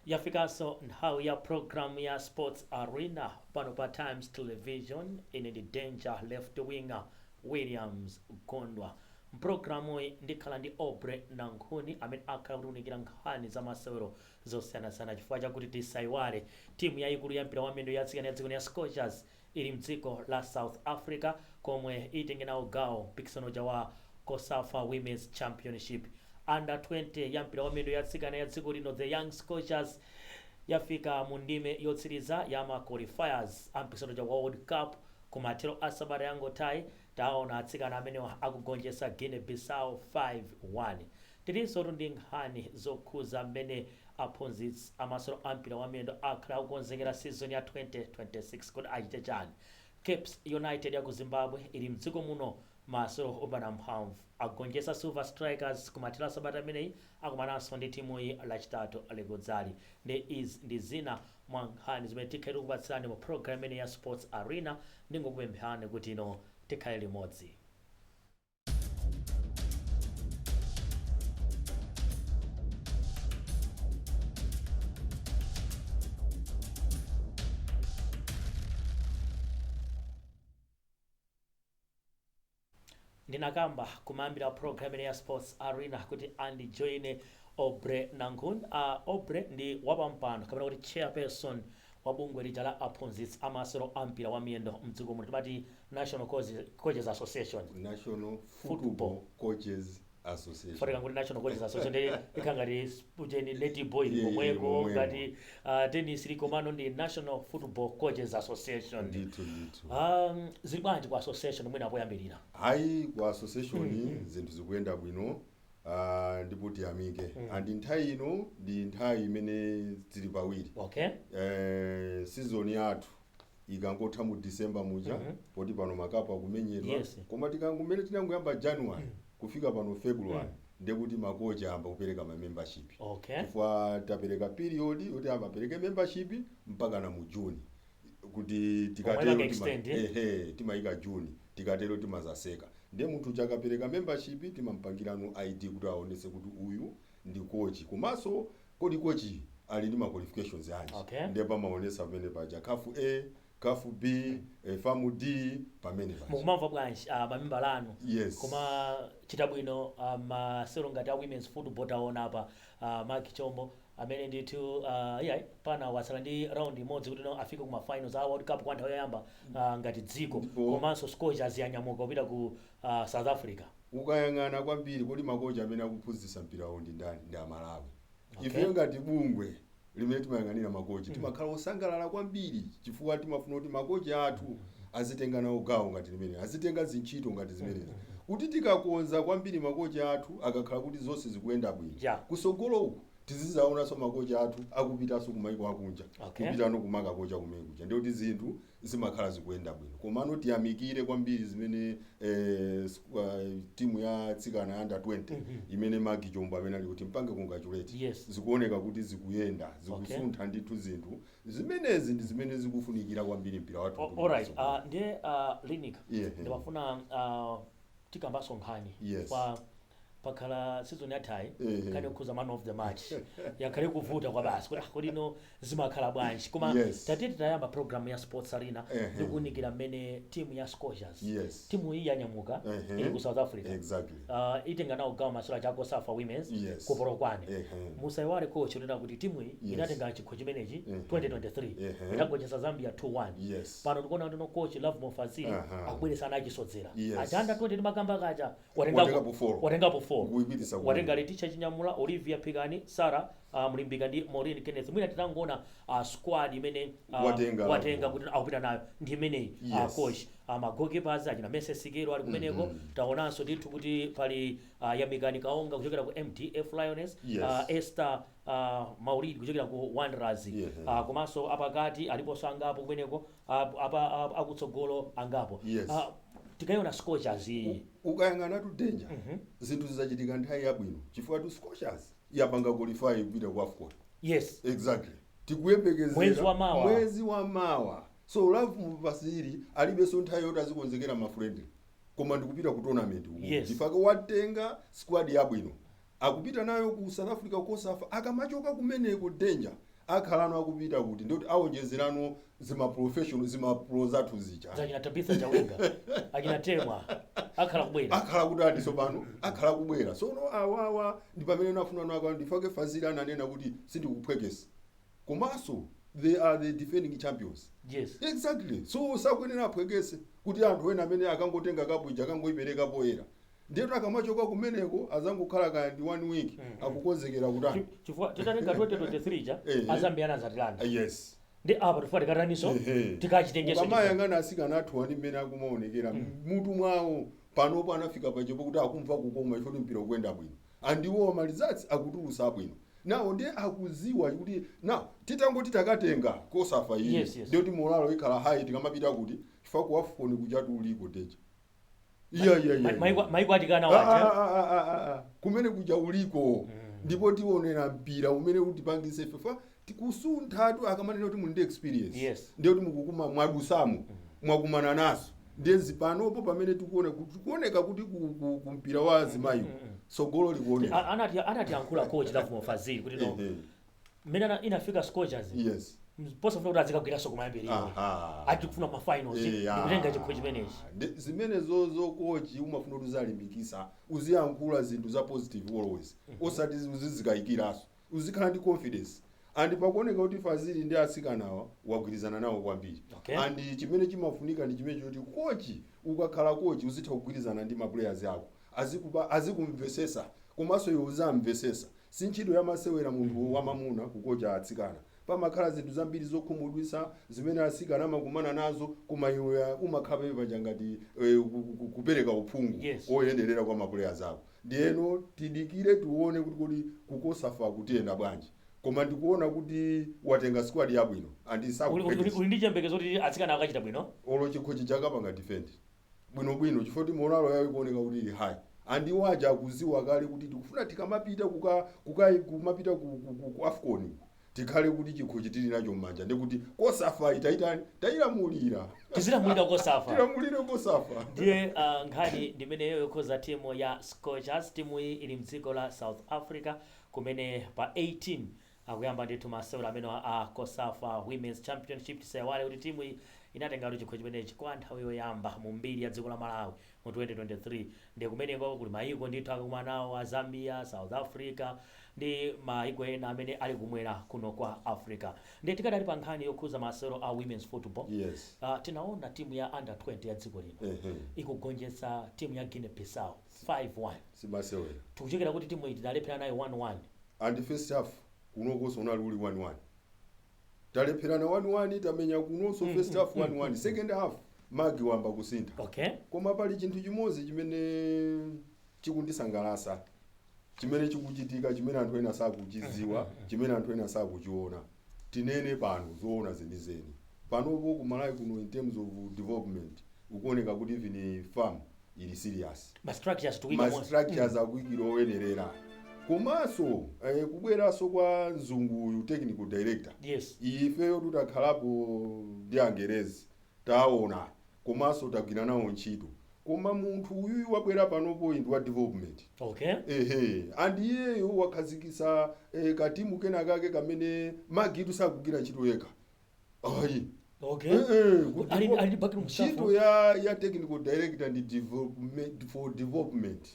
Yafikanso nthawi ya program ya Sports Arena pano pa Times Television. Ine ndi Danger Left Winger Williams Gondwa. Mpulogalamuyi ndikhala ndi Aubrey Nankhuni amene akhala kutiunikira nkhani za masewero zosiyanasiyana chifukwa chakuti tisaiwale timu yayikulu ya mpira wa miyendo ya atsikana ya dziko ya Scorchers ili mdziko la South Africa komwe itenge nawo gawo mpikisano uja wa COSAFA Women's Championship. Under 20 ya mpira wa miyendo ya atsikana ya dziko lino, the Young Scorchers, yafika mu ndime yotsiriza ya ma qualifiers a mpikisano uja wa World Cup. Kumathero a sabata yangothayi taona atsikana amenewa akugonjetsa Guinea Bissau 5-1. Tilinsotu ndi nkhani zokhuza mmene aphunzitsi amasewero a mpira wa miyendo akhala akukonzekera season ya 2026. Kodi achite chani? Caps United ya ku Zimbabwe ili mdziko muno masewero opanda mphamvu. Agonjetsa Silver Strikers kumathero a sabata imeneyi, akumananso ndi timuyi Lachitatu likudzali. Ndi izi ndi zina mwa nkhani zimene tikhale tikupatsirani mu program imeneyi ya Sports Arena. Ndingokupemphani kuti ino tikhale limodzi. Ndinakamba kumayambira program imene ya Sports Arena kuti andijoine Aubrey Nankhuni. Aubrey ndi wapampando kapena kuti chairperson wa bungwe lija la aphunzitsi amasewero a mpira wa miyendo mdziko muno, timati National Coaches Association. National Football Football Coaches Association. Fatika kuti National Coaches Association ndi ikhala ngati ujeni netball ili Yeah, komweko, momwemo. ngati tennis ili, komano ndi National Football Coaches Association. Ndithu, ndithu. Zili bwanji ku association mwina poyambirira? Hayi, ku association zinthu zikuyenda bwino, ndipo tiyamike. And nthawi ino ndi nthawi imene tili pawiri. Season yathu ikangotha mu December muja, poti pano makapu akumenyedwa, koma tikangomene tinangoyamba January kufika pano February, ndekuti makocha ayamba kupereka ma membership, chifukwa tapereka period yoti apereke membership mpaka na mu June, kuti tikatero Omwe extend, eh? Ehe, timayika June, tikatero timazaseka. Ndiye munthu uja akapereka membership, timampangirano ID kuti aonese kuti uyu ndi coach, komanso kodi coach ali ndi ma qualifications anji. Ndiye pamaonesa pamene paja CAF A, CAF B, FAM D pamene paja. Mukumamva bwanji mamembala anu Yes. koma chita bwino masewero ngati a women's football? Taona apa Mark Chombo amene ndithu iyayi, pana watsala ndi round imodzi kuti no afike kuma finals a World Cup kwa nthawi yoyamba ngati dziko. Komanso Scorchers yanyamuka kupita ku South Africa. Ukayang'ana kwambiri, kodi makocha amene akuphunzitsa mpirawo ndi ndani? Ndi Amalawi. Ifeyo ngati bungwe limene timayang'anira makochi timakhala osangalala kwambiri, chifukwa timafuna kuti makochi athu azitenga nawo gawo ngati limene azitenga zintchito ngati zimenezi, kuti tikakonza kwambiri makochi athu, akakhala kuti zonse zikuyenda bwino, kusogolo uku tizizaonanso makochi athu akupitanso kumaiko akunja, kupitano kumakakocha kumene kuja, ndikuti zinthu zimakhala zikuyenda bwino. Komano tiyamikire kwambiri zimene timu ya atsikana ya under 20 imene Magi Chombo amene ali kuti mpange congratulate. Zikuoneka kuti zikuyenda, zikusuntha ndithu. Zinthu zimenezi ndi zimene zikufunikira kwambiri mpira wathu kuti Alright. utsogolo. Ndiye Linika, ndimafuna tikambaso nkhani kwa pakhala season yathayi, nkhani yokhuza man of the match yakhale kuvuta kwa basi, kuti kodi ino zimakhala bwanji? Koma tatete tayamba program ya Sports Arena ndikuwunikira mmene timu ya Scorchers, timu iyi yanyamuka, ili ku South Africa, itenga nawo gawo masewero a COSAFA Women's ku Polokwane. Musaiwale, coach, unena kuti timu iyi inatenga chikho chimenechi 2023, inagonjetsa Zambia 2-1. Pano tikuona kuti no coach Lovemore Fazili akubweretsa ana achisodzera aja under 20 timakamba kaja. Watengapo four. Watengapo 4. Kuyipitisa kumene. Watenga Leticia Chinyamula, Olivia Phikani, Sara Mlimbika ndi Maureen Kenneth. Mwina titangoona squad imene watenga. Watenga kuti akupita nayo ndi imeneyi. Coach, ma goalkeepers achina Messi Sikelo ali kumeneko. Taonanso ndithu kuti pali Yamikani Kaonga kuchokera ku MDF Lioness, Esther Maulidi kuchokera ku Wanderers, komanso apakati aliponso angapo kumeneko, apa akutsogolo angapo. Tikayiona Scorchers iyi, Ukayang'anatu, Danger, zinthu zizachitika nthawi yabwino, chifukwa tu Scorchers yapanga qualify kupita ku AFCON. Exactly, tikuyembekezera Mwezi wa mawa. Mwezi wa mawa. So Lovemore Fazili alibenso nthawi yoti azikonzekera ma friendly, koma ndikupita ku tournament uku. Chifukwa watenga squad yabwino, akupita nayo ku South Africa, COSAFA. Akamachoka kumeneko, Danger, Akhalano akupita kuti ndikuti awonjezerano zima professional, zima pro zathu zija. Zachina Tabitha Chawinga, achina Temwa akhala kubwera. Akhala kuti ati tsopano akhala kubwera. Sono awawa ndi pamene nafuna nako ndifake. Fazili ananena kuti sindikuphwekesa, komanso they are the defending champions. Exactly, so sakuyenera aphwekese kuti anthu ena amene akangotenga kapu ija akangoyipereka poyera. Ndiyetu akamachoka kumeneko azangokhala kaya ndi one week akukonzekera kutani. Chifukwa titatenga 2023 ja, Azambia anazatilanda. Ndi apa tifuna tikataniso? Tikachitengeso. Ukamayang'ana asikana athu ndi mmene akumaonekera mutu mwawo panopo, anafika pachepo kuti akumva kukoma chifukwa mpira ukuyenda bwino, andiwo ma results akutulusa abwino nawo, ndiye akuziwa kuti na titangoti takatenga kosafa iyi, ndiye kuti morale ikhala high tikamapita kuti, chifukwa ku AFCON kuchatu uliko techa iya. Maiko atikana waja. Ah, ah, ah. Kumene kuja uliko, ndipo tionera mpira umene utipangise ife fa tikusunthatu. Akamanena kuti muli ndi experience, ndiye kuti mukukuma mwadusamo, mwakumana naso. Ndiye zipanopo pamene tikuona tikuoneka kuti ku mpira wa azimayiwo tsogolo likuoneka. Anati ankhula coach Lovemore Fazili kuti no, mmene inafika Scorchers, posafuna kuti azikagwiranso kumayambiriro, ati kufuna ma finals ndikutenga chikho chimenechi. Zimene zozo coach umafuna kuti uzalimbikisa, uziyankhula zinthu za positive always, osati uzizikayikiranso, uzikhala ndi confidence. And pakuoneka kuti Fazili ndi atsikanawa wagwirizana nawo kwambiri. And chimene chimafunika ndi chimene choti coach, ukakhala coach uzitha kugwirizana ndi ma players ako, azikupa, azikumvesesa, komanso iwe uzamvesesa. Si ntchito yamasewera munthu wamamuna kukocha atsikana. Pamakhala zinthu zambiri zokhumudwitsa zimene atsikana amakumana nazo, koma iwe umakhala pamene paja ngati kupereka uphungu oyenderera kwa ma players ako. Ndiyeno tidikire tione kuti kukosafa kutiyenda bwanji, koma ndikuona kuti watenga squad yabwino and sakuphetesa. Uli ndi chiyembekezo kuti atsikana akachita bwino? Olo chikhochi chakapanga defend bwinobwino, chifukwa kuti morale yawo ikuoneka kuti ili high, and iwo aja akuziwa kale kuti tikufuna tikamapita kuka kuka kumapita ku AFCON uku, tikhale kuti chikhochi tili nacho m'manja, ndikuti kosafa itaitani, tayilamulira. Tizilamulira kosafa. Tilamulire kosafa. Ndiye nkhani ndimeneyo yokhuza timu ya Scorchers. Timu iyi ili mdziko la South Africa, kumene pa 18 akuyamba ndithu masewero amene a COSAFA Women's Championship. Tisaiwale kuti timu iyi inatengatu chikho chimenechi kwa nthawi yoyamba mu mbiri ya dziko la Malawi mu 2023. Ndiye kumeneko kuli mayiko ndithu akakumana nawo a Zambia, South Africa ndi mayiko ena amene ali kumwera kuno kwa Africa. Ndiye tikadali pa nkhani yokhuza masewero a women's football, tinaona timu ya under 20 ya dziko lino ikugonjetsa timu ya Guinea Bissau 5-1. Simasewera. Tikuchokera kuti timu iyi tidalephera nayo 1-1. And first half kunokonso unali uli 1-1, talepherana 1-1, tamenya kunonso first half 1-1, second half magi wamba kusintha. Koma pali chinthu chimodzi chimene chikundisangalasa, chimene chikuchitika, chimene anthu ena sakuchidziwa, chimene anthu ena sakuchiona. Tinene pano zoona zenizeni, panopo kumalawi kuno in terms of development ukuoneka kuti even FAM ili serious. Ma structures tikuyika Ma monse. structures akuyikira oyenerera, komanso kubweranso kwa mzunguyu technical director. Ifeyo tutakhalapo ndi Angerezi taona, komanso tagwira nawo ntchito, koma munthu uyuyu wabwera panopo ndi wa development. Ehe, and iyeyo wakhazikitsa katimu kena kake kamene magitu sakugwira ntchito yekha ayi. Ali ndi backroom staff. Ntchito ya technical director ndi development, for development.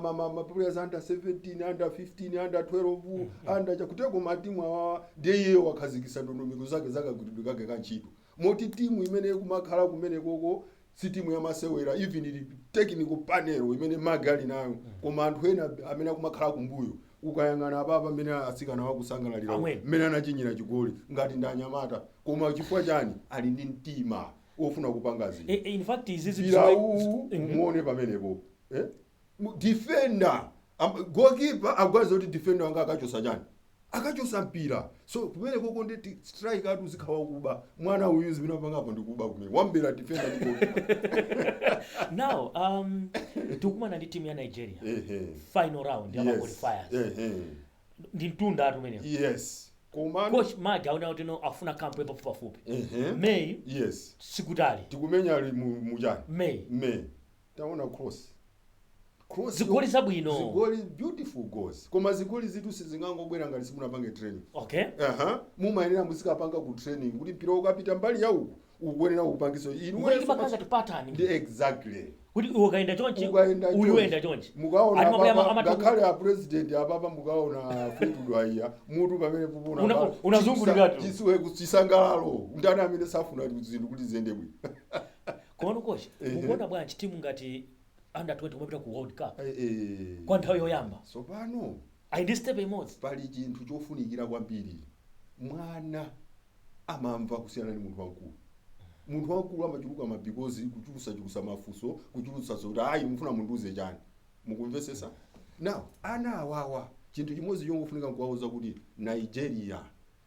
Ma players under 17, under 15, under 12, under chakuteko matimu awawa. Ndiye iye wakhazikitsa ndondomeko zake zakagwiridwe kake ka ntchito, moti timu imene kumakhala kumene koko si timu yamasewera. Even ili technical panel imene magi ali nayo, koma anthu ena amene akumakhala kumbuyo, ukayang'ana apapa amene atsikana wakusangalalira Amweni. mmene anachinyira chigoli ngati ndi anyamata, koma chifukwa chani? Ali ndi mtima wofuna kupanga zinthu. In fact izizi Mpira umuone pamenepo, eh? Defender, goalkeeper agwaza kuti defender wanga akachosa chani, akachosa mpira. So kumene koko ndi striker atu uzikhawa kuba mwana uyu, zimene apangapo ndikuba kumene wambera defender ndi goalkeeper. Now tikukumana ndi timu ya Nigeria final round ya qualifiers. Ndi mtunda atu umenewo. Yes, koma Coach Magi aona kuti no, afuna camp pafupipafupi. May, sikutali. Tikumenya ali muchani? May. May. Taona cross. Cross Zigoli zabwino. Zigoli, beautiful goals, koma zigoli zitu sizingangobwera ngati simunapange training. Aha, mumayenera muzikapanga ku training kuti mpira ukapita mbali ya uku, ukuyenera kupangiso inu. Kuti imakhala ngati pattern. Ndi exactly. Kuti iwe ukaenda chonchi, ukaenda uyu uyenda chonchi. Mukaona Ati maplayer apapa, ngakhale a president apapa, mukaona Fleetwood Haiya mutu pamene pupona Unazungulikatu. Chisangalalo, ndani amene safuna kuti zinthu kuti ziyende bwino? Komano coach, mukuona bwanji timu ngati under 20 kumapita ku World Cup Eh, eh. kwa nthawi yoyamba? Tsopano ali ndi step imodzi. Pali chinthu chofunikira kwambiri. Mwana amamva kusiyana ndi munthu wamkulu. Munthu wamkulu amachuluka ma because, kuchulusa mafunso, kuchulusa zoti ayi, mufuna mundiuze chani? Mukumvesesa? Now ana awawa, chinthu chimodzi chongofunika nkuwauza kuti Nigeria,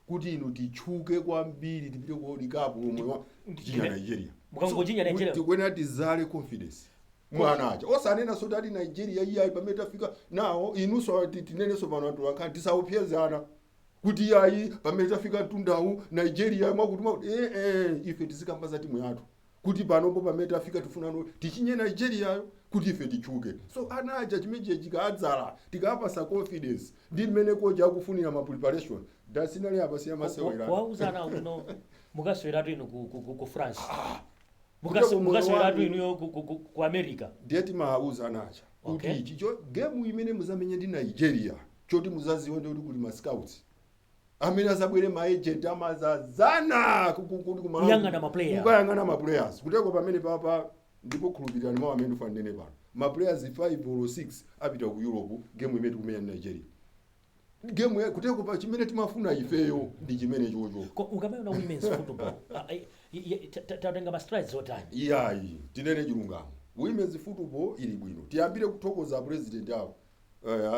kuti inu titchuke kwambiri, tipite ku World Cup lomwe tichinya Nigeria. Mukangochinya Nigeria. Tikuyenera tizale confidence mwana aja, osanena soti ati Nigeria iyayi, pamene tafika nawo inunso tinenenso pano anthu ankhani tisaupyezana kuti iyayi, pamene tafika mtundawu Nigeria mwakuti mwakuti. Ife tizikamba za timu yathu kuti panopo pamene tafika tifunano tichinye Nigeriayo kuti ife titchuke. So ana aja chimenechi chikaadzala, tikapasa confidence ndi mmene koja akufunira ma preparation dasinali apa siyamasewera. Kuwauzana kuno, mukasweratu inu ku France. Kuteko moyo Mukasweratu wanu. inuyo ku America. Ndiye timawauza anacha kuti chicho game imene muzamenye ndi Nigeria, choti muzaziwe ndi kuti kuli ma scouts amene azabwere, ma agent amazazana kuti Kuyang'ana ma player. Kukayang'ana ma players kuteko pamene papa. Ndipo khulupirirani mawu amene ndifuna ndinene pano, ma players 5 or 6 apita ku Europe game imene tikumenya ndi Nigeria, game kuteko pa chimene timafuna ifeyo ndi chimene chocho. Ukamaona women's football, tatenga ma strides otani? Iyayi, tinene chilungamo, women's football ili bwino. Tiyambire kuthokoza president awo,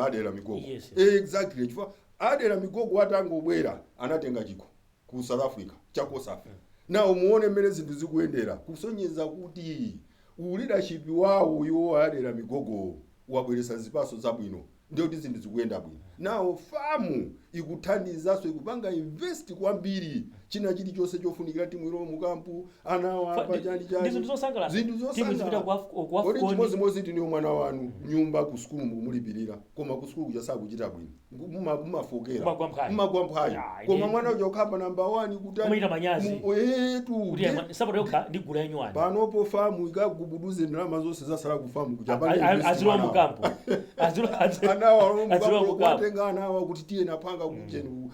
Adela Migogo. Exactly, chifukwa Adela Migogo atangobwera anatenga chikho ku South Africa cha COSAFA. Nawo muone mmene zinthu zikuyendera, kusonyeza kuti leadership wawo iwo Adela Migogo wabweretsa zipaso zabwino, ndiye kuti zinthu zikuyenda bwino. Nawo FAM ikuthandizanso, ikupanga invest kwambiri china chilichonse chofunikira timu ilo mu camp, anawo apa, chani chani. Ndi zinthu zosangalatsa. Zinthu Timu zipita ku ku Kodi AFCON. chimodzimodzi tiniyo mwana wanu nyumba ku sukulu mukumulipirira, koma ku sukulu kuja sakuchita bwino, mumafokera. Mumagwa mphwayi. Mumagwa mphwayi. Koma mwana uja ukhala namba 1 kuti Kumachita manyazi. Etu. Kuti sapato yokha ndi gula yenyuwani. Panopo FAM ikagubuduze ndalama zonse zasala ku FAM kuja. Azilowa mu camp. Anawa Azilowa mu camp. Kuwatenga anawa kuti tiye napanga kujeni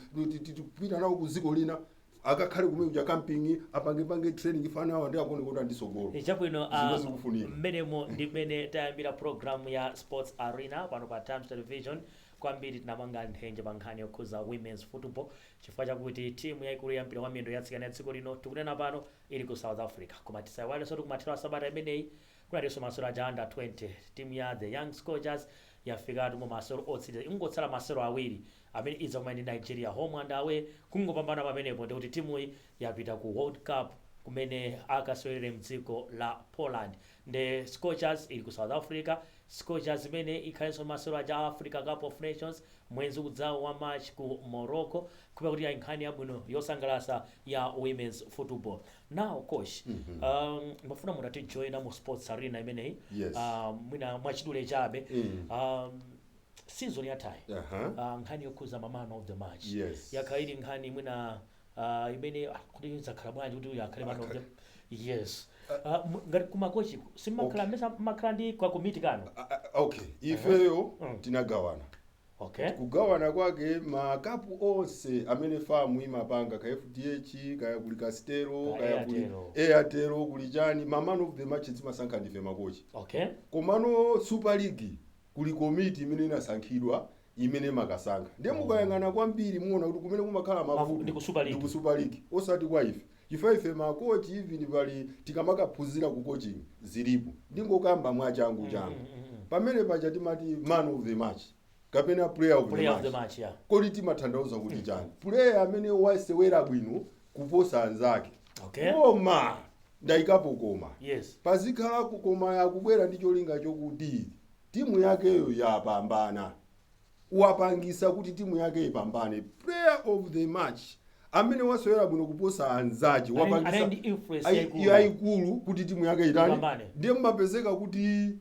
kupita nawo ku dziko lina, akakhale kumene kuja camping, apangepange training fanawa ndi akuone kuti andisogolo. Chabwino. Zimene zikufunika. Mmenemo ndi mmene tayambira program ya Sports Arena pano pa Times Television. Kwambiri tinamanga nthenje pa nkhani yokhuza women's football chifukwa chakuti timu yaikulu ya mpira wa miyendo yatsikana ya dziko lino, tikunena pano, ili ku South Africa. Koma tisayiwalenso kuti kumathero a sabata imeneyi kunalinso masewero aja under 20. Timu ya the Young Scorchers yafikatu mu masewero otsiriza, ingotsala masewero awiri amene idzakumana ndi Nigeria home and away. Kungopambana pamenepo ndikuti timuyi yapita ku World Cup kumene akasewere mdziko la Poland. The Scorchers ili ku South Africa. Scorchers imene ikhalenso masewero aja a Africa Cup of Nations mwezi udzawo wa March ku Morocco. Kupa kuti ayi, nkhani yabwino yosangalatsa ya women's football. Now coach, ndimafuna mutatijoina mu Sports Arena imeneyi. Yes. Mwina mwachidule chabe, season yathayi, nkhani yokhuza ma man of the match yakhala ili nkhani mwina imene kuti zakhala bwanji kuti uyu akhale man of the, yes, ngati kumakochi simmakhala mesa mmakhala ndi kwa komiti kano? Ah, ah, okay, ifeyo tinagawana. Kugawana kwake, makapu onse amene FAM imapanga, ka FDH, kaya kuli Castel, Ka kaya kuli Airtel. Airtel, kuli chani, ma man of the match zimasankha ndife makochi. Komano Super League kuli komiti imene inasankhidwa imene makasankha. Ndiye mukayang'ana kwambiri muona kuti kumene kumakhala mavuto Ndi ku Super League. Ndi ku Super League, osati kwa ife, chifukwa ife makochi, even pali tikamakaphudzira ku coaching zilipo. Ndingokamba mwachangu changu, pamene paja timati man of the match kapena player of Player of the the match, match, yeah. Kodi timatanthauza kuti chani? Player amene wasewera bwino kuposa anzake. Koma ndayikapo koma. Pazikhala koma yakubwera ndi cholinga chokuti timu yakeyo yapambana, wapangisa kuti timu yake ipambane. Player of the match amene wasewera bwino kuposa anzache, wapangisa Ali ndi influence yayikulu. Yayikulu kuti timu yake itani? Ipambane. Ndiye mmapezeka kuti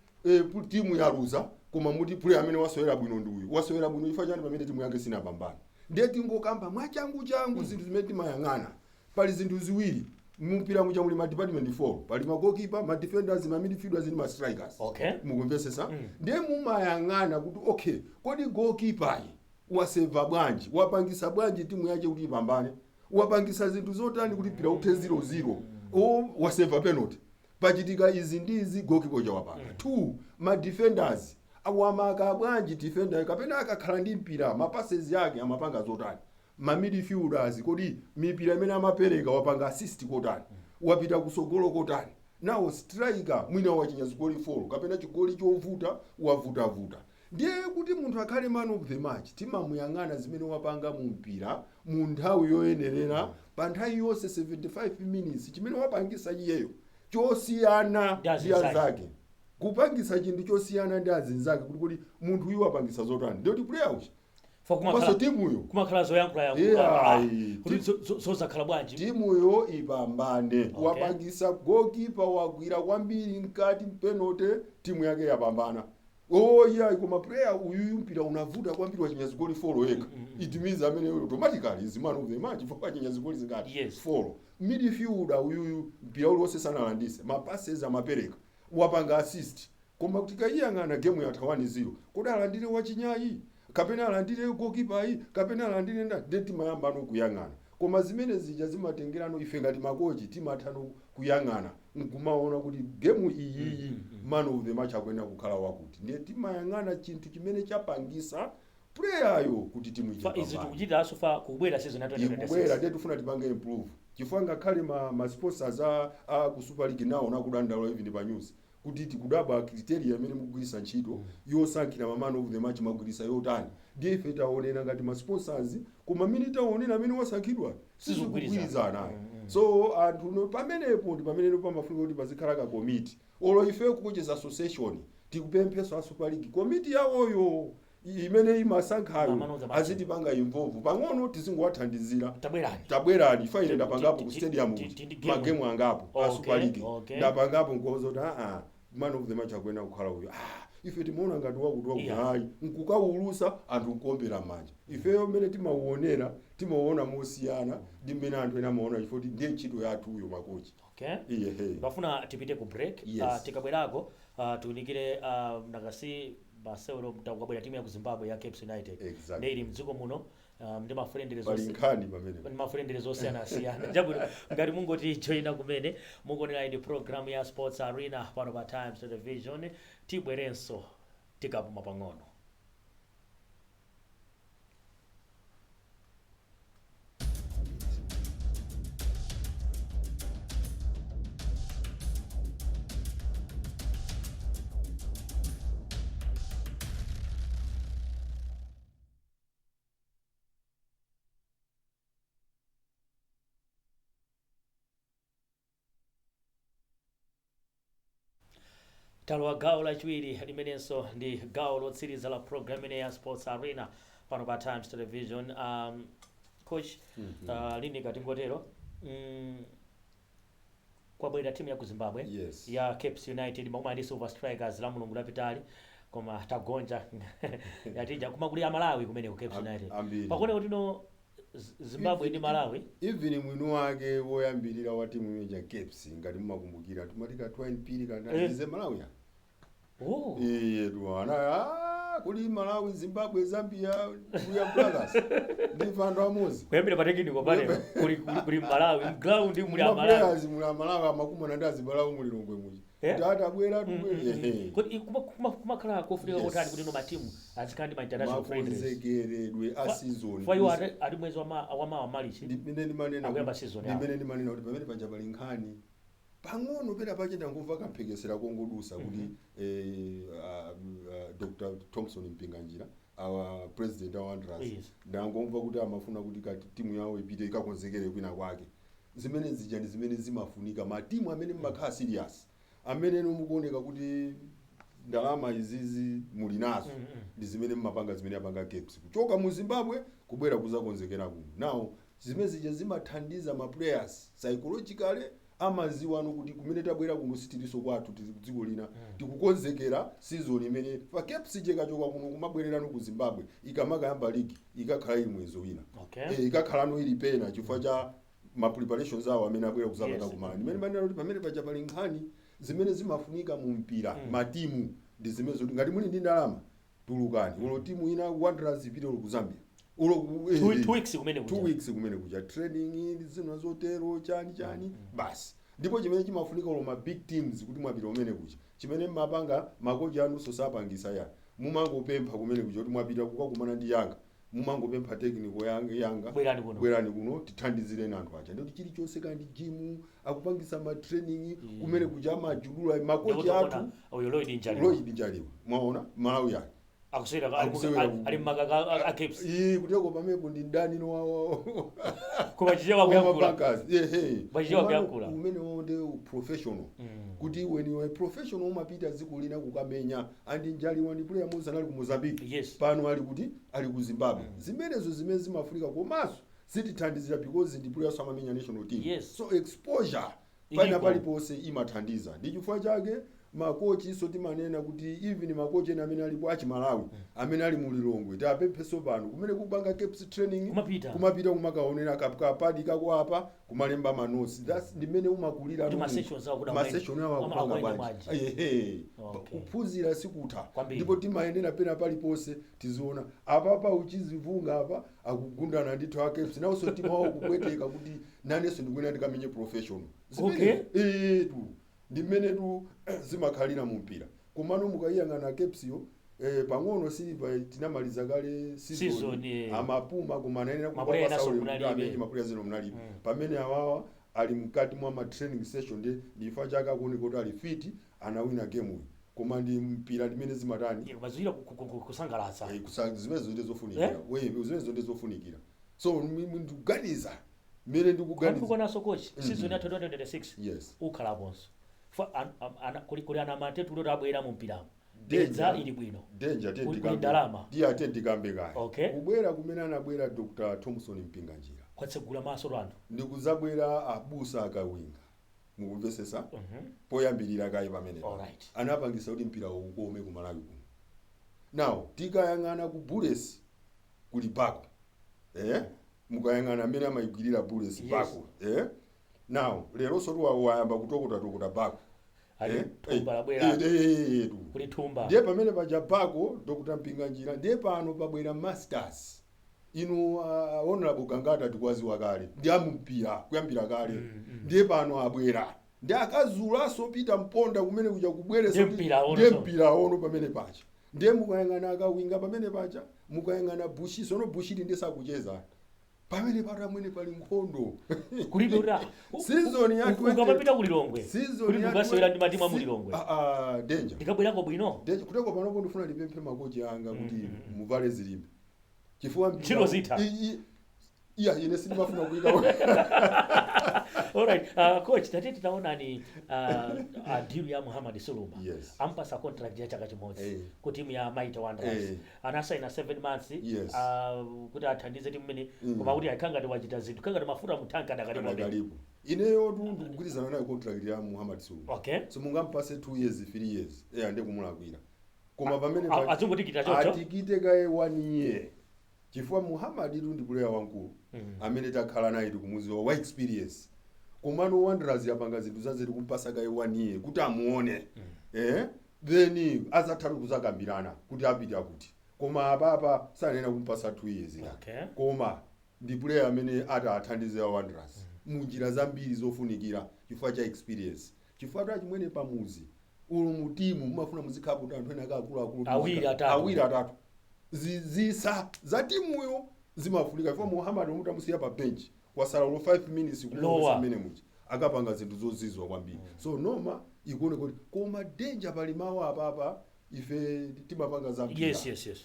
timu yaluza. Koma muti player amene wasewera bwino ndi uyu, wasewera bwino chifukwa chani pamene timu yake sinapambana? Ndiye tingokamba mwachangu changu zinthu zimene timayang'ana. Pali zinthu ziwiri mumpira muja, muli ma department 4: pali ma goalkeeper, ma defenders, ma midfielders ndi ma strikers. Mukumvesesa? Ndiye mumayang'ana kuti, okay, kodi goalkeeper waseva bwanji, wapangisa bwanji timu yake kuti ipambane, wapangisa zinthu zotani kuti mpira uthe 0-0, o waseva penalty, pachitika izi ndi izi, goalkeeper uja wapanga. Two, ma defenders awamaka bwanji defender, kapena akakhala ndi mpira ma passes yake amapanga zotani? Ma midfielders, kodi mipira imene amapereka wapanga assist kotani, wapita kusogolo kotani? Nawo striker mwina wachinya zigoli 4 kapena chigoli chovuta wavutavuta. Ndiye kuti munthu akhale man of the match, timamuyang'ana zimene wapanga mu mpira mu nthawi yoyenerera, pa nthawi yonse 75 minutes, chimene wapangisa iyeyo chosiyana ndi ndi azinzake. Anzake, kupangisa chinthu chosiyana ndi azinzake, kuti munthu uyu wapangisa zotani, ndiye kuti player uja Fa komanso timuyo kumakhala zoyankhula yankhula kuti zozakhala bwanji. Timuyo ipambane. Wapangisa goalkeeper wagwira kwambiri mkati penalty, timu yake yapambana. Oh yeah, koma player uyuyu mpira unavuta kwambiri, wachinya zigoli 4 yekha, it means amene automatically is man of the match chifukwa wachinya zigoli zingati? 4. Midfielder uyuyu mpira uliwonse sanalandise, ma passes amapereka, wapanga assist, koma tikayiyang'ana game yatha 1-0, kodi alandire wachinyayi kapena alandire goalkeeper kapena alandire ndani? Ndiye timayamba no kuyang'ana. Koma zimene zija zimatengerano ife ngati makochi timathano kuyang'ana nkumaona kuti game iyiyi man of the match akuyenera kukhala wakuti. Ndiye timayang'ana chinthu chimene chapangisa player kuti timu Fa izi ichipambane. tikuchitiranso fa kubwera season ya Ikubwera. 2026. Ndiye tifuna tipange improve, chifukwa ngakhale ma sponsors a ku Super League nawo nakudandaula even pa news kuti tikudabwa criteria imene mukugwiritsa ntchito yosankhira ma man of the match, magwiritsa yotani? Ndiye ife taonera ngati ma sponsors, koma amene taonera amene wasankhidwa Sizikugwirizana. sizikugwirizana. So anthu no pamenepo ndi pamene pamafunika kuti pazikhala ka committee. Olo ife ku coaches association tikupempheso a Super League, komiti yawoyo imene imasankhayo Ma man of the match. azitipanga involve pang'ono, tizingowathandizira. Tabwerani. Tabwerani, faine ndapangapo ku stadium kuti game. magemu angapo a Super League ndapangapo, nkuwauza kuti aa, man of the match akuyenera kukhala uyu. Ah, ife timaona ngati wakuti wakuti. Hayi, nkukawulusa anthu nkuombera manja. Ifeyo mmene timauonera, timauona mosiyana ndi mmene anthu ena amaona, chifukwa kuti ndiye ntchito yathuyo makochi. Iyehe. Pafuna tipite ku break. Yes. Tikabwerako tiunikire nakasi masewero takukabwera timu ya ku Zimbabwe ya Caps United. Ndi ili mdziko muno ndi ma friendly Pali zonse nkhani pamene. Ndi ma friendly zosiyanasiyana. Chabwino, ngati mungoti joina kumene, mukuonera ndi program ya Sports Arena pano pa Times Television. Tibwerenso tikapuma pang'ono. Talowa gawo lachiwiri limenenso ndi gawo lotsiriza la program imene ya Sports Arena pano pa Times Television. Coach, lini katingotero, kwabwera timu ya ku Zimbabwe ya Caps United, makumana ndi Silver Strikers la Mulungu lapitali, koma tagonja, yatija. Koma kuli Amalawi kumene ku Caps United. Ambiri. Pakuoneka kuti no Zimbabwe ndi Malawi. Even mwini wake woyambirira wa timu imeja Caps, ngati mumakumbukira, timati ka Twine Piri kana ize Malawi ya. Oh. Iye tuwana, ah, kuli Malawi, Zimbabwe, Zambia, we are brothers, ndife anthu amodzi. Kuyambira pa technical panel kuli Malawi, ground muli Amalawi. Players muli Amalawi, amakumana ndi azibalawo muli Longwe muja. Tata bwera tubwere. Kodi kumakhala kofunika kotani kuti no matimu azikhala ndi ma international friendlies? Makonzekeredwe a season. Fa iwo ati mwezi wamawa Malichi ndimene ndimanena akuyamba season yawo. Ndimene ndimanena kuti pamene paja pali nkhani pang'ono pena pache, ndangomva kamphekesera kongodusa kuti Dr Thompson Mpinganjira, our president wa Wanderers, ndangomva kuti amafuna kuti kati timu yawo ipite ikakonzekere kwina kwake. Zimene zija ndi zimene zimafunika matimu amene mmakhala serious, amene mukuoneka kuti ndalama izizi muli nazo, ndi zimene mmapanga, zimene apanga Caps kuchoka mu Zimbabwe kubwera kuzakonzekera kuno. Now zimene zija zimathandiza ma players psychologically. Amaziwano kuti kumene tabwera kuno sitiliso kwathu, tili ku dziko lina, tikukonzekera season imene pa Caps ikachoka kuno kumabwererano ku Zimbabwe, ikamakayamba league ikakhala ili mwezi wina. Ikakhalano ili pena chifukwa cha ma preparations awo amene abwera kuzapanga kumala. Ndimene manena kuti pamene paja pali nkhani zimene zimafunika mu mpira. Matimu ndi zimene zoti ngati muli ndi ndalama, tulukani. Ulo timu ina, Wanderers, ipite ulo ku Zambia, ulo ku 2 weeks kumene 2 kuja. weeks kumene kuja, training ndi zina zotero, chani chani basi. Ndipo chimene chimafunika, ulo ma big teams, kuti mwapita kumene kuja, chimene mmapanga, makochi anunso sapangisa ya, mumangopempha kumene kuja kuti mwapita kukakumana ndi Yanga, mumangopempha technical yanga, yanga Bwerani kuno. Bwerani kuno, tithandizireni anthu aja. Ndikuti chilichonse kandi gym akupangisa ma training kumene kuja, amajudula makochi Ndikuti athu. Uyo Lloyd Njaliwa. Lloyd Njaliwa, mwaona Malawi yake. Akusewera Akusewera ali mmakaka a Caps. Ii, kuteko pamenepo ndi ndani no wa Koma Chichewa kuyankhula. Bankers, ehe. Bachichewa Komano kuyankhula. umene wo ndi professional, kuti when you are professional umapita dziko lina kukamenya. And Njaliwa ndi player mmodzi anali ku Mozambique. Pano ali kuti? Ali ku Zimbabwe. Zimenezo zimene zimafunika, komanso zitithandizira because ndi players amamenya national team. So exposure Ilipo. pana paliponse imathandiza. Ndi chifukwa chake makochi so timanena kuti even makochi ena amene alipo achimalawi amene ali mu Lilongwe, tiapempheso pano kumene kupanga Caps training, Kumapita. kumapita kumakaonera kapadi kako apa, kumalemba ma notes. That's ndimene umakulira. Kuti ma sessions awo kuti ma session awo akupanga akuyenda bwanji. bwanji. Ehe. Kuphunzira sikutha. Kwambiri. Ndipo timayenera pena paliponse tiziona apapa uchizivunga apa akugundana ndithu a Caps, nawonso mtima wawo kupweteka kuti nanenso ndikuyenera ndikamenye professional. Tu ndi mmene tu zimakhalira mu mpira. Komano mukayiyang'ana Capsyo, pang'ono Silver tinamaliza kale season, Season, eh. amapuma, koma anayenera Ma player kupapa naso sauli munalibe. amenye ma player zino munalibe. Pamene awawa ali mkati mwa ma training session, ndi chifukwa chake akuoneka kuti ali fit, anawina game uyi. Koma ndi mpira limene zimatani. Mazwira kusangalatsa. Zimenezo ndi zofunikira. Eh? We zimenezo ndi zofunikira. So ndikuganiza mmene ndikuganiza Ndikuonaso coach, season ya 2026 ukhalaponso. Kuli ana matetu loti abwera mu mpiramo. Dedza ili bwino. Danger. Kuli ndalama. Ndiye ate ndikambe kaya. Kubwera kumene anabwera Dr Thomson Mpinganjira Kwatsegula maso lwanthu. Ndikuzabwera abusa akawinga, mukumvesesa? Poyambirira kaye pamene anapangisa kuti mpira ukome ku Malawi kuno. Now tikayang'ana ku Bullets kuli Bako, eh? Mukayang'ana amene amayigwirira Bullets, Bako, eh? Now leronso wayamba kutokotatokota Bako. Ali Eh? thumba Eh, labwera. eh, eh, tu. Kuli thumba. Ndiye pamene paja Bako, Dr Mpinganjira, ndiye pano pabwera Masters. Inu Honorable Gangata tikwaziwa kale, ndi amumpira kuyambira kale. Ndiye pano abwera ndi akazulaso pita mponda kumene kuja kubweresa Ndiye mpira aono ndiye so. Mpira aono pamene paja. Ndiye mukayang'ana akawinga pamene paja, mukayang'ana Bushi sono, Bushiri ndiye sakucheza pamene pata mwene pali nkhondo. Kulibe kuti Season ya 20 ukamapita kulilongwe Season kuti ya mukasewera ndi matimu a mulilongwe. Ah, ah, danger. Ndikabwerako bwino. Danger. Kuteko panopo ndifuna ndipemphe makochi anga kuti muvale zilimbe chifukwa Ntchito zitha. Iya, ine sindimafuna kuika. Alright, coach, tati titaonani deal ya Muhammad Suluma. Ampasa contract ya chaka chimodzi ku timu ya Mighty Wanderers. Anasaina 7 months kuti athandize timu imene, koma kuti akhangati wachita zinthu khangati mafuta muthanka adakalipo. Adakalipo. Ineyo tu ndikugwirizana nayo contract ya Muhammad Suluma. So mungampase 2 years, 3 years, ande kumulakwira. Koma pamene Azungutikita chocho. Atikite kaye 1 year, chifukwa Muhammad tu ndi player wankulu amene takhala naye, tikumuziwa, wa experience. Komano Wanderers yapanga zinthu zaziri kumpasa kaye 1 year kuti amuone, then azatha kuzakambirana kuti apita kuti. Koma apapa sanena kumpasa 2 years ya. Koma ndi player amene atathandizira Wanderers munjira zambiri zofunikira chifukwa cha experience, chifukwa ta chimwene pamuzi ulo mu timu mumafuna muzikhapo kuti anthu ena akuluakulu. Awiri, atatu. Awiri, atatu, zisa za timuyo zimafunika, chifukwa Muhammad mutamusiya pa bench kwasala ulo 5 minutes Lowa. kumene muja akapanga zinthu zozizwa kwambiri. So noma ikuone kuti koma danger pali mawu apapa, ife timapanga zambiri.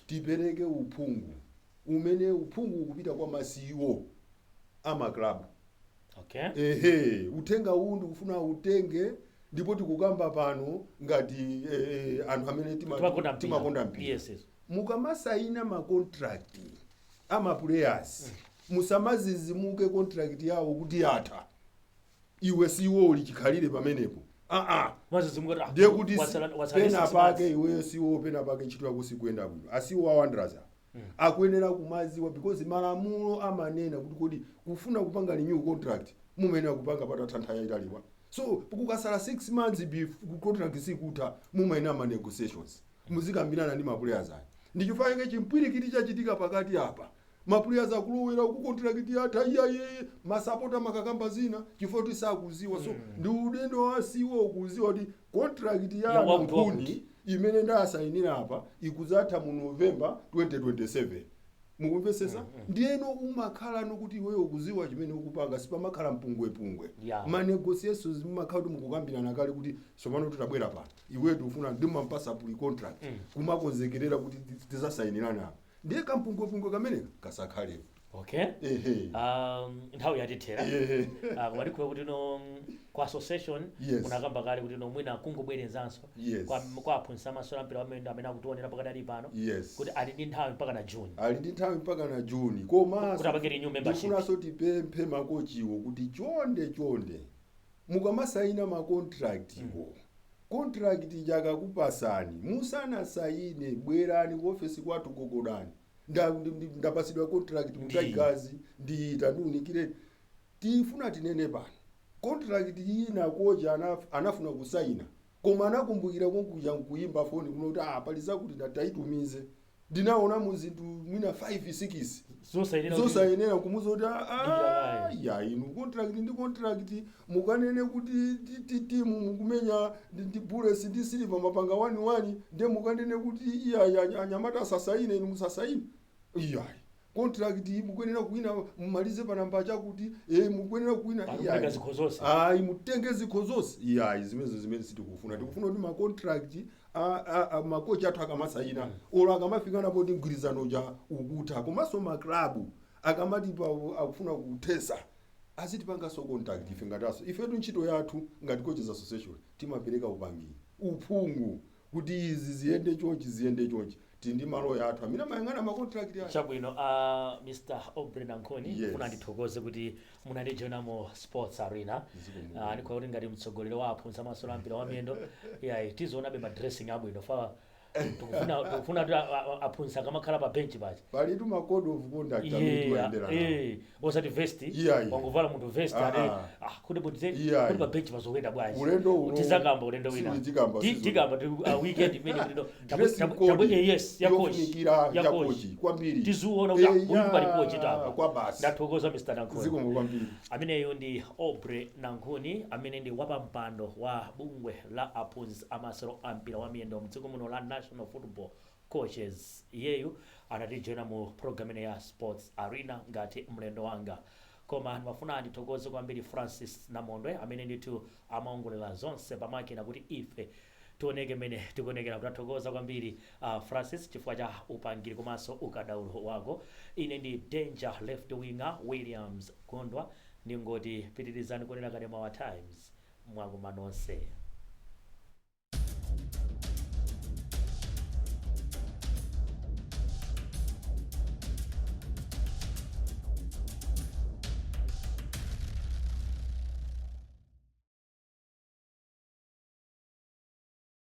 Tipereke uphungu umene uphungu ukupita kwa ma CEO ama club. Ehe, uthenga uwu ndikufuna utenge, ndipo tikukamba pano ngati anthu amene Timakonda mpira. timakonda mpira. Mukamasaina ma contract ama players, musamazizimuke contract yawo kuti yatha. Iwe siwo uli chikhalire pamenepo, aa. Mazizimuka. Ndiye kuti pena pake iweyo siwo, pena pake ntchito yako sikuyenda bwino. Asiwo a Wanderers akuyenera kumaziwa, because malamulo amanena kuti kodi kufuna kupanga renew contract mumayenera kupanga patatha nthawi yayitaliwa. So kukasala 6 months before contract sikutha, mumayenera ma negotiations, muzikambirana ndi ma players aya. Ndi chifukwa chake chimpwirikiti chachitika pakati apa, ma players akulowera ku contract yatha, iyaye, masapota makakamba zina chifukwa kuti sakuziwa. So ndi udindo wa siwo kuziwa kuti contract ya Ya wakuti Nankhuni wakuti. imene ndasayinira apa ikuzatha mu November 2027, mukumvesesa? Ndiyeno umakhala nokuti iweyo ukuziwa chimene ukupanga, sipamakhala mpungwepungwe. Ma negotiations mumakhala kuti mukukambirana kale kuti tsopano titabwera pano, iweyo tikufuna, ndimampasa pre contract, kumakonzekerera kuti tizasayinirana apa. Ndiye kampungwepungwe kameneka kasakhalepo. Okay. Ehe. Nthawi yatithera. Ehe. Kumalikhuwa kuti no ku association munakamba kale kuti no mwina kungobwerezanso kwa aphunzitsi amasewera mpira wamiyendo amene akutionera pakadali pano kuti ali ndi nthawi mpaka na June. Ali ndi nthawi mpaka na Juni, komanso kuti apange renew membership. Ndifunanso tipemphe makochiwo kuti chonde chonde, mukamasayina ma contract wo, contract jakakupasani, musanasayine bwerani ku ofesi kwathu, gogodani, "Ndapasidwa contract ku Tigers, ndiyita ndiunikire." Tifuna tinene pano, contract ina kocha anafuna kusayina, koma anakumbukira konkuja nkuyimba foni kuno kuti, "Ah, pali zakuti ndataitumize, ndinaona mu zinthu mwina 5 6 zosayenera kuti- zosayenera," kumuza kuti, Ndira "Ah, ya, inu contract ndi contract, mukanene kuti timu mukumenya ndi Bullets ndi Silver mapanga 1-1, ndiye mukanene kuti iya, anyamata asasaine, inu musasaine? Iyayi, contract mukuyenera kuwina, mumalize pa namba chakuti, mukuyenera kuwina." Akutenga Iyayi. zikho zonse. Ayi, mutenge zikho zonse. Iyayi, zimenezo zimene sitikufuna. Tikufuna kuti ma contract makochi athu akamasayina, olo akamafika poti mgwirizano ja ukutha, komanso maklabu akamati pa akufuna kuthesa, azitipanganso contact ife ngataso. Ifetu ntchito yathu ngati coaches association timapereka upangiri, uphungu, kuti izi ziyende chonchi, ziyende chonchi. Tili ndi maloya athu amene amayang'ana ma contract ayo. Chabwino, Mr Aubrey Nankhuni, Yes. funa ndithokoze kuti munandijoina mu Sports Arena. Zikomo. Ndikhoza kuti ngati mtsogoleri wa aphunzitsi amasewera mpira wa miyendo, yayi, tizionabe ma dressing abwino fa tikufuna kuti aphunzitsi akamakhala pa bench paja Palitu ma code of conduct amene timayendera nawo. Osati vest Iyayi. wangovala munthu vest Ah, ati ah. ah, kuti butize Iyayi. kuti pa bench pazokuyenda bwanji? Ulendo uno Tizakamba ulendo wina. Tikamba Tikamba weekend imene kuti no Dressing code yes, ya coach. yofunikira Ya ya coach. coach kwambiri. Tiziona kuti uyu pali coach tapa. Kwa basi. Ndathokoza, Mr Nankhuni. Zikomo kwambiri. Ameneyo ndi Aubrey Nankhuni amene ndi wapampando wa bungwe la aphunzitsi amasewero a mpira wa miyendo mdziko muno la National Football Coaches. Iyeyu anatijoina mu program ine ya Sports Arena ngati mlendo wanga. Koma ndimafuna ndithokoze kwambiri Francis Namondwe amene ndithu amaongolera zonse pamakina kuti ife tioneke mmene tikuonekera. Kutathokoza kwambiri Francis chifukwa cha upangiri komanso ukadaulo wako. Ine ndi Danger Left Winger Williams Gondwa, ndingoti pitirizani kuonera kanema wa Times. Mwakuma nonse.